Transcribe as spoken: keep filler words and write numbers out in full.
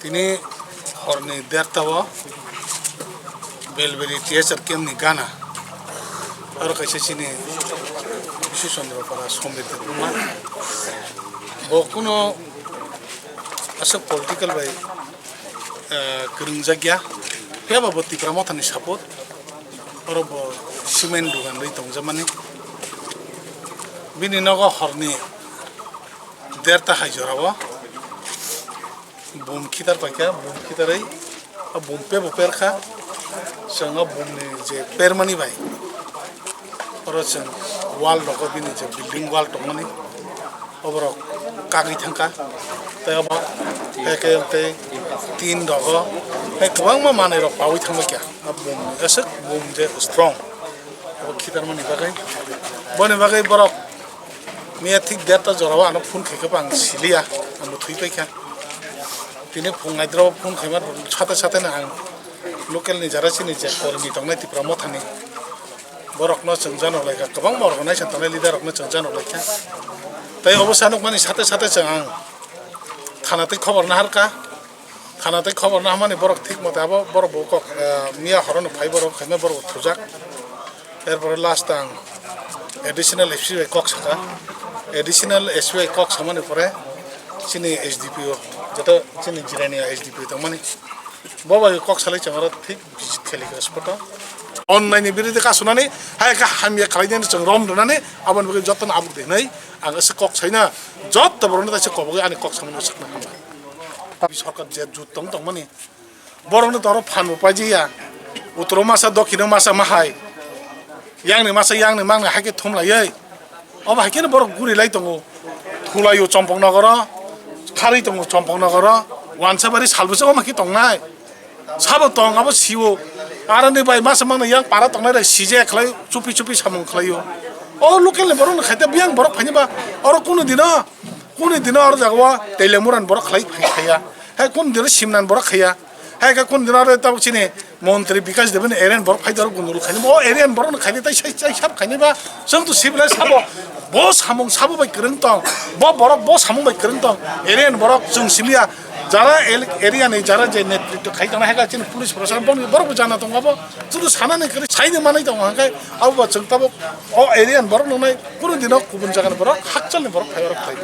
Tini horni derta o Belbeli T S R camp ni gana. Aro kaisa chini Bisu Chandra Para Somir Debbarma. Bo kuno aswk political bai, eh, kwrwngjakya. Phiya ba bo Tipra Mothani support. Oro bo cement dugan rwi tongjamani. Bini nogo horni derta hai jora o. Bum khitar paikha, bum khitarwi, o bum pebo perkha, chwng o bumni je permani bai, oro chwng wall rogo bini je building wall tongmani, oborok kagwi thangkha, tei obo hai khe tei tin rogo hai kwbangma manwi rok paui thangbaikha, o bum aswk bum je strong, obo khitarmani bagwi, boni bagwi borok miya thik derta jora o ano phone khaikha, ang siliya, ang bo thwi paikha. Tini phung naidra o phone khaima sate sate no ang local ni jara chini je kormi tongnai Tipra Mothani, borok no chwng jano laikha, kwbangma organization tongnai leader rok no chwng jano laikha. Tei obo sanukmani sate sate chwng ang thana tei khobor naharkha, thana tei khobor naharmani borok thik mote abo borok bo kok, eh, miya horo no phai borok khaima borok thujak. Erpore last ang additional S P bai kok saka. Additional S P bai kok samani pore chini S D P O, jeto chini Jirania S D P O tongmani. Bo bai kok salai chwng oro thik visit kheli kha spot o. Onnai ni biruddhe kasunani, hai khe hamya khlai nani chwng rom rwnani, aboni bagwi jotono abuk de hinwi ang aswk kok saina, joto borokno taisa kobogwi ani kok samani sakna hambai. Sorkar je jut tong tongmani, borokno toro phan bo paijaya. Utro masa, dokhino masa, mahai. Yangni masa, yangni mangni hai khe thumlaiwi. Obo hai kheno borok guri lai tongo. Thulaio Chompok nogoro, kharwi tongo Chompok nogoro. Wansabari salbwsa omo hai khe tongnai. Sabo tong, abo sio. Aroni bai masa mangni yang para tongnai rai sije khlai, chupi chupi samung khlaio. O local ni borok no khaite biyang borok phaini ba oro kunu dino, kunu dino oro jaga o Teliamura ni borok khlai phai khaiya. Hai kunu dino Simna ni borok khaiya. Hai khe kunu dino oro tabuk chini Montri Bikash Debbarma ni area ni borok phai dorok gundul khaini. Bo area ni borok no khaini tai sai sai sab khaini ba. Chwng to sibilai sabo. Bo samung sabo bai kwrwng tong. Bo borok bo samung bai kwrwng tong. Area ni borok chwng simiya. Jara el-, area ni jara je netritw khai tong hai khe chini police proshashan boni borok bo jana tong abo. Chwng to sana ni kwrwi sai ni manai tong hai khe abo ba chwng tabuk o area ni borok nungnai kunu dino kubun jaga ni borok hakchal ni borok phai borok phai.